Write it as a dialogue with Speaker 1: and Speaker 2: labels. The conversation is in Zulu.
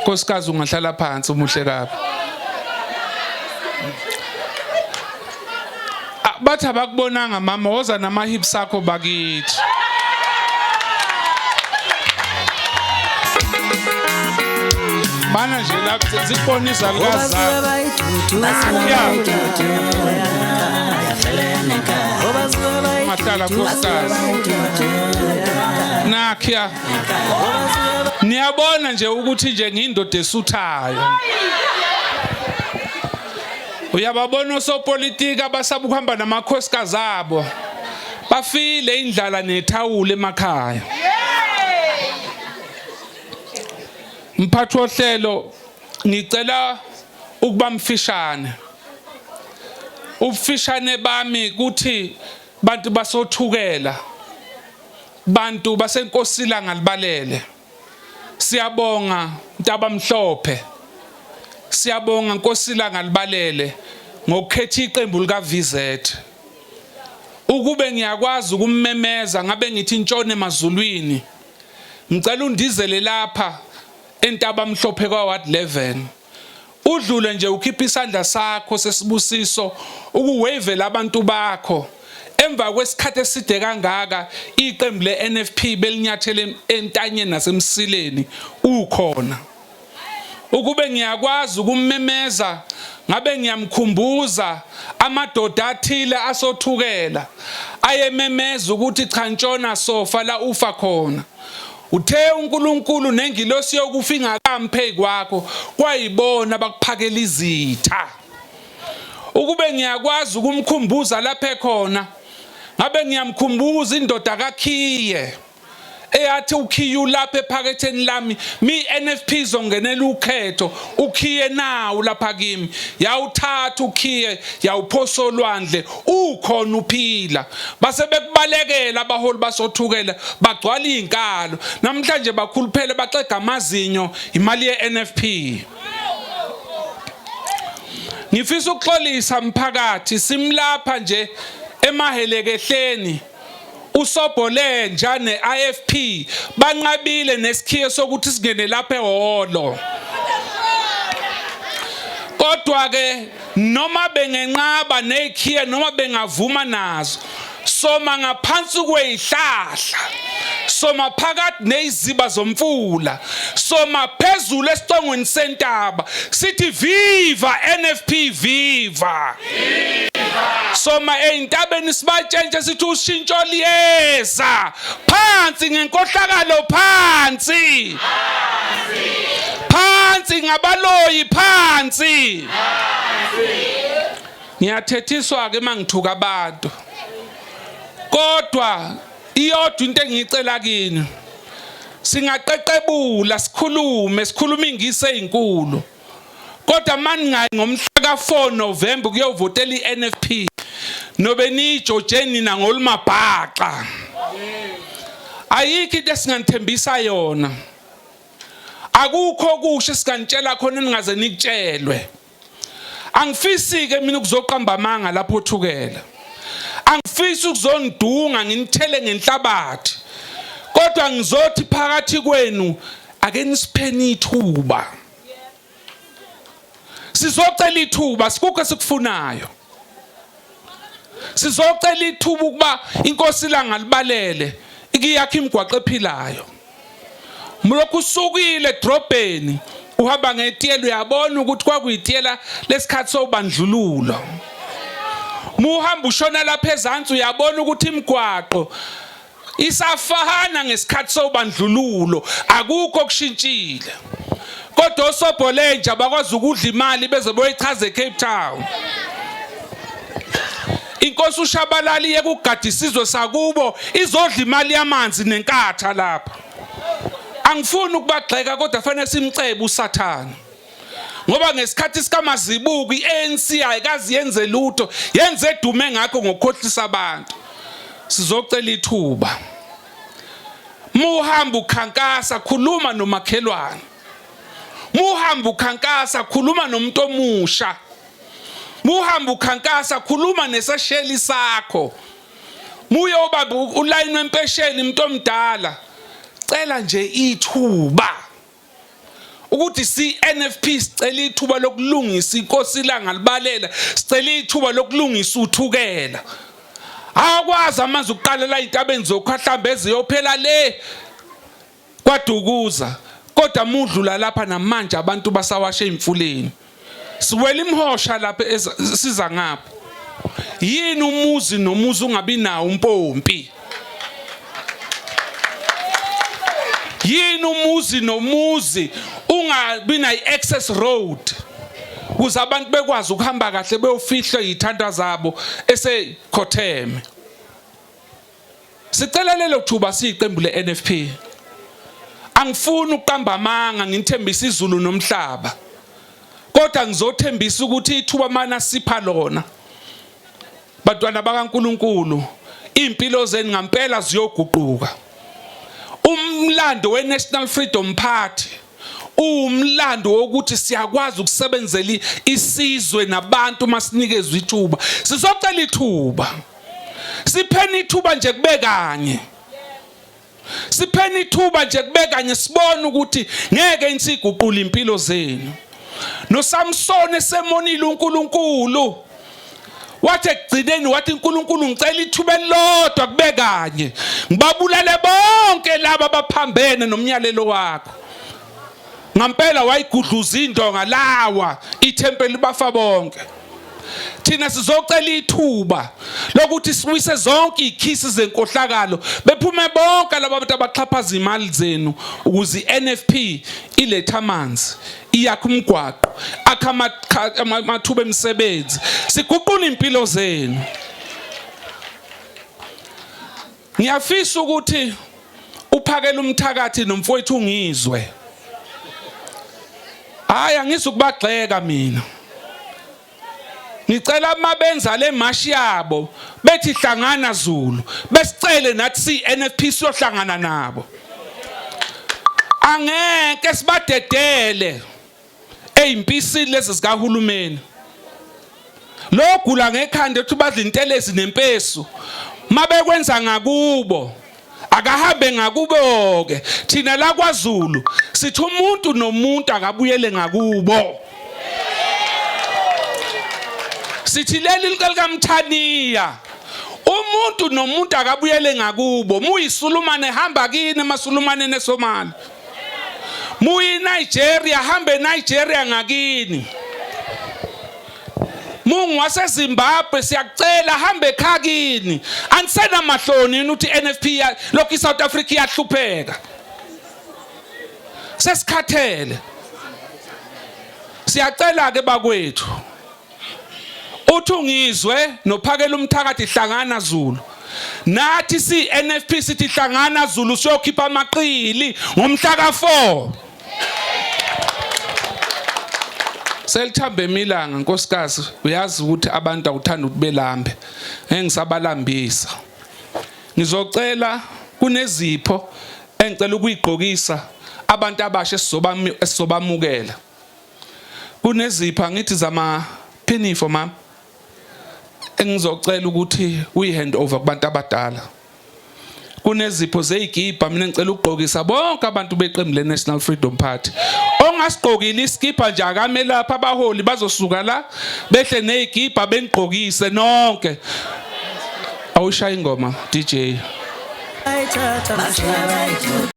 Speaker 1: Nkosikazi ungahlala phansi umuhle kabi. Ah, bathi abakubonanga mama woza nama hips akho bakithi. Bana nje la zikubona izalukazi zakho. Ungahlala nkosikazi. Nakhiya. Niyabona nje ukuthi nje ngiyindoda esuthayo. Uyababona osopolitiki abasaba ukuhamba namakhosikazi abo. Bafile indlala nethawula emakhaya. Mphathi wohlelo ngicela ukuba mfishane. Ubufishane bami kuthi bantu basothukela. Bantu baseNkosilanga libalele. Siyabonga Ntabamhlophe. Siyabonga Nkosilanga libalele ngokukhetha iqembu lika VZ. Ukube ngiyakwazi ukummemeza ngabe ngithi ntshone emazulwini. Ngicela undizele lapha eNtabamhlophe kwa Ward 11. Udlule nje ukhiphe isandla sakho sesibusiso ukuwavela abantu bakho. Emva kwesikhathi eside kangaka iqembu le-NFP belinyathele entanyeni nasemsileni ukhona. Ukube ngiyakwazi ukummemeza ngabe ngiyamkhumbuza amadoda athile asothukela ayememeza ukuthi cha ntshona sofa la ufa khona. Uthe uNkulunkulu nengilosi yokufa ingakami kwakho kwayibona abakuphakela izitha. Ukube ngiyakwazi ukumkhumbuza lapha ekhona ngabe ngiyamkhumbuza indoda kaKhiye eyathi ukhiye ulapha ephaketheni lami mi NFP izongenela ukhetho ukhiye nawu lapha kimi yawuthatha ukhiye yawuphosa olwandle ukhona uphila base bekubalekela abaholi basothukela bagcwala izinkalo namhlanje bakhuluphele baxega amazinyo imali yeNFP Ngifisa ukuxolisa mphakathi simlapha nje emahelekehleni uSobholenja ne-IFP banqabile nesikhiye sokuthi singene lapha ehholo kodwa ke noma bengenqaba nezikhiye noma bengavuma nazo soma ngaphansi kwezihlahla soma phakathi neziziba zomfula soma phezulu esicongweni sentaba sithi viva NFP viva soma ezintabeni sibatshentshe sithi ushintsho liyeza phansi ngenkohlakalo phansi phansi ngabaloyi phansi ngiyathethiswa ke mangithuka abantu kodwa iyodwa into engiyicela kini singaqeqebula sikhulume sikhuluma ingisi ezinkulu kodwa maningayi ngomhla ka-4 November kuyovotela i-NFP nobe niyijoje nina ngolumabhaxa ayikho into esinganithembisa yona akukho okusha esinganitshela khona ningaze nikutshelwe angifisi ke mina ukuzoqamba amanga lapho othukela angifisi ukuzonidunga nginithele ngenhlabathi kodwa ngizothi phakathi kwenu ake nisipheni ithuba sizocela ithuba sikukho esikufunayo sizocela ithuba ukuba inkosi ilanga libalele ikiyakha imigwaqo ephilayo Mlokhu usukile edrobheni uhamba ngetiyela uyabona ukuthi kwakuyitiyela lesikhathi sobandlululo. Muhamba ushona lapha ezansi uyabona ukuthi imigwaqo isafana ngesikhathi sobandlululo akukho okushintshile. Kodwa osobholenja bakwazi ukudla imali beze boyichaza eCape Town. Inkosi uShabalala iye kugada isizwe sakubo izodla imali yamanzi nenkatha lapha. Angifuni ukubagxeka kodwa fanele simcebe uSathane. Ngoba ngesikhathi sikaMazibuko iANC ayikazi yenze lutho, yenze edume ngakho ngokukhohlisa abantu. Sizocela ithuba. Muhamba ukhankasa khuluma nomakhelwane. Muhamba ukhankasa khuluma nomuntu omusha. Muhamba ukhankasa khuluma nesesheli sakho. Muyoba ulayini wempesheni umuntu omdala. Cela nje ithuba. Ukuthi si-NFP sicela ithuba lokulungisa inkosi ilanga libalela, sicela ithuba lokulungisa uThukela. Awakwazi amanzi ukuqala la intabeni zoKhahlamba eziyophela le kwaDukuza, kodwa mudlula lapha namanje abantu basawashe emfuleni. Siwela imhosha lapha siza ngapha. Yini umuzi nomuzi ungabi nawo umpompi? Yini umuzi nomuzi ungabi nayo access road ukuze abantu bekwazi ukuhamba kahle beyofihla izithandwa zabo esekhotheme? Sicela lelo thuba siyiqembu le-NFP. Angifuni ukuqamba amanga ngithembisa izulu nomhlaba, kodwa ngizothembisa ukuthi ithuba mana sipha lona, bantwana bakaNkuluNkulu, impilo zenu ngampela ziyoguquka. Umlando we-National Freedom Party uwumlando wokuthi siyakwazi ukusebenzela isizwe nabantu masinikezwe ithuba. Sizocela ithuba, sipheni ithuba nje kube kanye, sipheni ithuba nje kube kanye, sibone ukuthi ngeke insiguqula impilo zenu. NoSamson esemonile uNkulunkulu, wathi ekugcineni, wathi, "uNkulunkulu, ngicela ithuba elilodwa kube kanye, ngibabulale bonke laba abaphambene nomnyalelo wakho." Ngampela wayigudluza indonga, lawa ithempeli, bafa bonke. Thina sizocela ithuba lokuthi siwise zonke ikhisi zenkohlakalo, bephume bonke laba bantu abaxhaphaza imali zenu, ukuze iNFP ilethe amanzi, iyakha umgwaqo, akha amathuba emisebenzi, siguqule impilo zenu. Ngiyafisa ukuthi uphakela umthakathi nomfowethu ngizwe. Hayi, angizukubagxeka mina. Ngicela mabenza le mashi yabo bethi hlangana Zulu, besicele nathi si NFP siyohlangana nabo. Angeke sibadedele eyimpisini lezi zikahulumeni. Lo gula ngekhanda ethi badla intelezi nempesu, mabekwenza ngakubo akahambe ngakubo ke. Thina la kwaZulu sithi umuntu nomuntu akabuyele ngakubo. Sithi leli likaMthaniya, umuntu nomuntu akabuyele ngakubo. Muyisulumane, hamba kini emasulumane neSomali. Muyi Nigeria, hambe Nigeria ngakini. Mungu waseZimbabwe, siyakucela hambe ekhakini. Anisenamahloni yini ukuthi NFP lokhu iSouth Africa iyahlupheka? Sesikhathele. Siyacela ke bakwethu, uthi ungizwe nophakela umthakathi, hlangana Zulu. Nathi si NFP sithi hlangana Zulu, siyokhipha amaqili ngomhla ka4. Selithambe emilanga, nkosikazi, uyazi ukuthi abantu awuthanda ukuthi belambe, ngeke ngisabalambisa. Ngizocela, kunezipho engicela ukuyigqokisa abantu abasha esizobamukela. Kunezipho, angithi zama pinafore, mama, engizocela ukuthi uyi-hand over kubantu abadala. Kunezipho zey'kibha, mina ngicela ukugqokisa bonke abantu beqembu le-National Freedom Party. Ongasigqokile isikibha nje akame lapha, abaholi bazosuka la behle ney'kibha benigqokise nonke. Awushaya ingoma, DJ.